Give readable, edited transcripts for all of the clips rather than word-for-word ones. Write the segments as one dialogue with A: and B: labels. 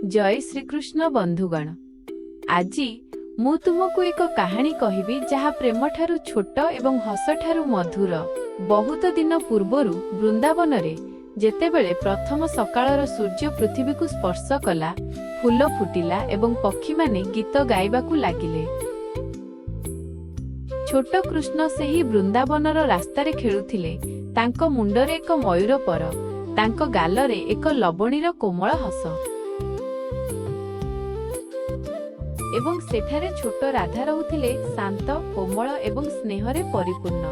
A: ଜୟ ଶ୍ରୀକୃଷ୍ଣ ବନ୍ଧୁଗଣ। ଆଜି ମୁଁ ତୁମକୁ ଏକ କାହାଣୀ କହିବି, ଯାହା ପ୍ରେମଠାରୁ ଛୋଟ ଏବଂ ହସଠାରୁ ମଧୁର। ବହୁତ ଦିନ ପୂର୍ବରୁ ବୃନ୍ଦାବନରେ ଯେତେବେଳେ ପ୍ରଥମ ସକାଳର ସୂର୍ଯ୍ୟ ପୃଥିବୀକୁ ସ୍ପର୍ଶ କଲା, ଫୁଲ ଫୁଟିଲା ଏବଂ ପକ୍ଷୀମାନେ ଗୀତ ଗାଇବାକୁ ଲାଗିଲେ, ଛୋଟ କୃଷ୍ଣ ସେହି ବୃନ୍ଦାବନର ରାସ୍ତାରେ ଖେଳୁଥିଲେ। ତାଙ୍କ ମୁଣ୍ଡରେ ଏକ ମୟୂର ପର, ତାଙ୍କ ଗାଲରେ ଏକ ଲବଣୀର କୋମଳ ହସ। ଏବଂ ସେଠାରେ ଛୋଟ ରାଧା ରହୁଥିଲେ, ଶାନ୍ତ, କୋମଳ ଏବଂ ସ୍ନେହରେ ପରିପୂର୍ଣ୍ଣ।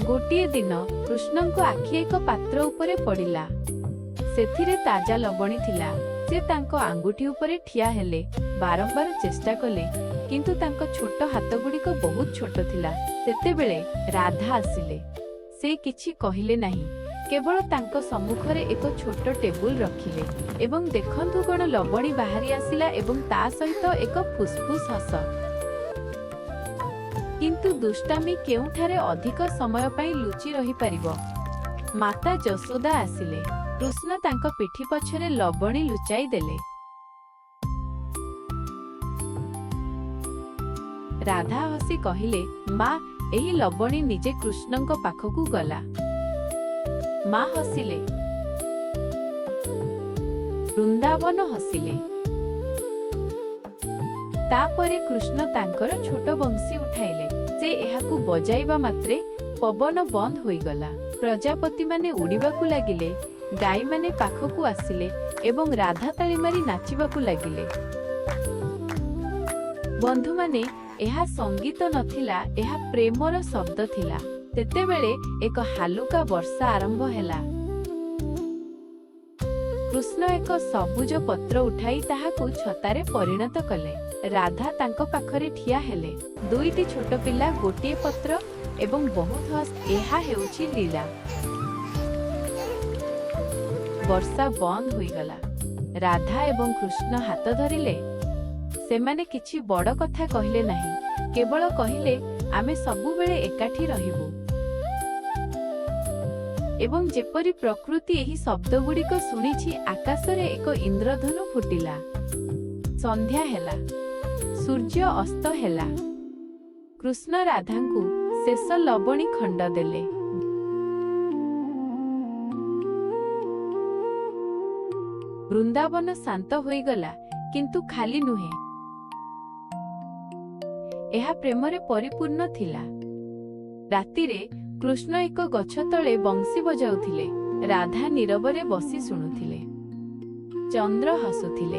A: ଗୋଟିଏ ଦିନ କୃଷ୍ଣଙ୍କ ଆଖି ଏକ ପାତ୍ର ଉପରେ ପଡ଼ିଲା। ସେଥିରେ ତାଜା ଲବଣୀ ଥିଲା। ସେ ତାଙ୍କ ଆଙ୍ଗୁଠି ଉପରେ ଠିଆ ହେଲେ, ବାରମ୍ବାର ଚେଷ୍ଟା କଲେ, କିନ୍ତୁ ତାଙ୍କ ଛୋଟ ହାତଗୁଡ଼ିକ ବହୁତ ଛୋଟ ଥିଲା। ସେତେବେଳେ ରାଧା ଆସିଲେ। ସେ କିଛି କହିଲେ ନାହିଁ, କେବଳ ତାଙ୍କ ସମ୍ମୁଖରେ ଏକ ଛୋଟ ଟେବୁଲ ରଖିଲେ ଏବଂ ଦେଖନ୍ତୁ କଣ, ଲବଣୀ ବାହାରି ଆସିଲା ଏବଂ ତା ସହିତ ଏକ ଫୁସଫୁସ ହସ। କିନ୍ତୁ ଦୁଷ୍ଟାମି କେଉଁଠାରେ ଅଧିକ ସମୟ ପାଇଁ ଲୁଚି ରହିପାରିବ? ମାତା ଯଶୋଦା ଆସିଲେ। କୃଷ୍ଣ ତାଙ୍କ ପିଠି ପଛରେ ଲବଣୀ ଲୁଚାଇ ଦେଲେ। ରାଧା ହସି କହିଲେ, "ମା, ଏହି ଲବଣୀ ନିଜେ କୃଷ୍ଣଙ୍କ ପାଖକୁ ଗଲା।" ମା ହସିଲେ। ବୃନ୍ଦାବନ ହସିଲେ। ତାପରେ କୃଷ୍ଣ ତାଙ୍କର ଛୋଟ ବଂଶୀ ଉଠାଇଲେ। ସେ ଏହାକୁ ବଜାଇବା ମାତ୍ରେ ପବନ ବନ୍ଦ ହୋଇଗଲା। ପ୍ରଜାପତିମାନେ ଉଡ଼ିବାକୁ ଲାଗିଲେ, ଗାଈମାନେ ପାଖକୁ ଆସିଲେ ଏବଂ ରାଧା ତାଳି ମାରି ନାଚିବାକୁ ଲାଗିଲେ। ବନ୍ଧୁମାନେ, ଏହା ସଙ୍ଗୀତ ନଥିଲା, ଏହା ପ୍ରେମର ଶବ୍ଦ ଥିଲା। ସେତେବେଳେ ଏକ ହାଲୁକା ବର୍ଷା ଆରମ୍ଭ ହେଲା। କୃଷ୍ଣ ଏକ ସବୁଜ ପତ୍ର ଉଠାଇ ତାହାକୁ ଛତାରେ ପରିଣତ କଲେ। ରାଧା ତାଙ୍କ ପାଖରେ ଠିଆ ହେଲେ। ଦୁଇଟି ଛୋଟ ପିଲା, ଗୋଟିଏ ପତ୍ର ଏବଂ ବହୁତ ହସ। ଏହା ହେଉଛି ଲୀଳା। ବର୍ଷା ବନ୍ଦ ହୋଇଗଲା। ରାଧା ଏବଂ କୃଷ୍ଣ ହାତ ଧରିଲେ। ସେମାନେ କିଛି ବଡ଼ କଥା କହିଲେ ନାହିଁ, କେବଳ କହିଲେ, "ଆମେ ସବୁବେଳେ ଏକାଠି ରହିବୁ।" ଏବଂ ଯେପରି ପ୍ରକୃତି ଏହି ଶବ୍ଦଗୁଡ଼ିକ ଶୁଣିଛି, ଆକାଶରେ ଏକ ଇନ୍ଦ୍ରଧନୁ ଫୁଟିଲା। ସନ୍ଧ୍ୟା ହେଲା। ସୂର୍ଯ୍ୟ ଅସ୍ତ ହେଲା। କୃଷ୍ଣ ରାଧାଙ୍କୁ ଶେଷ ଲବଣୀ ଖଣ୍ଡ ଦେଲେ। ବୃନ୍ଦାବନ ଶାନ୍ତ ହୋଇଗଲା, କିନ୍ତୁ ଖାଲି ନୁହେଁ। ଏହା ପ୍ରେମରେ ପରିପୂର୍ଣ୍ଣ ଥିଲା। ରାତିରେ କୃଷ୍ଣ ଏକ ଗଛ ତଳେ ବଂଶୀ ବଜାଉଥିଲେ। ରାଧା ନୀରବରେ ବସି ଶୁଣୁଥିଲେ। ଚନ୍ଦ୍ର ହସୁଥିଲେ।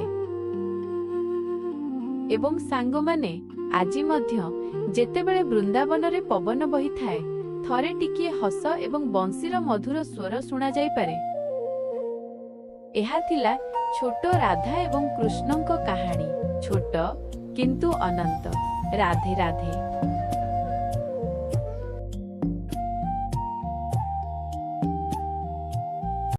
A: ଏବଂ ସାଙ୍ଗମାନେ, ଆଜି ମଧ୍ୟ ଯେତେବେଳେ ବୃନ୍ଦାବନରେ ପବନ ବହିଥାଏ, ଥରେ ଟିକିଏ ହସ ଏବଂ ବଂଶୀର ମଧୁର ସ୍ୱର ଶୁଣାଯାଇପାରେ। ଏହା ଥିଲା ଛୋଟ ରାଧା ଏବଂ କୃଷ୍ଣଙ୍କ କାହାଣୀ, ଛୋଟ କିନ୍ତୁ ଅନନ୍ତ। ରାଧେ ରାଧେ।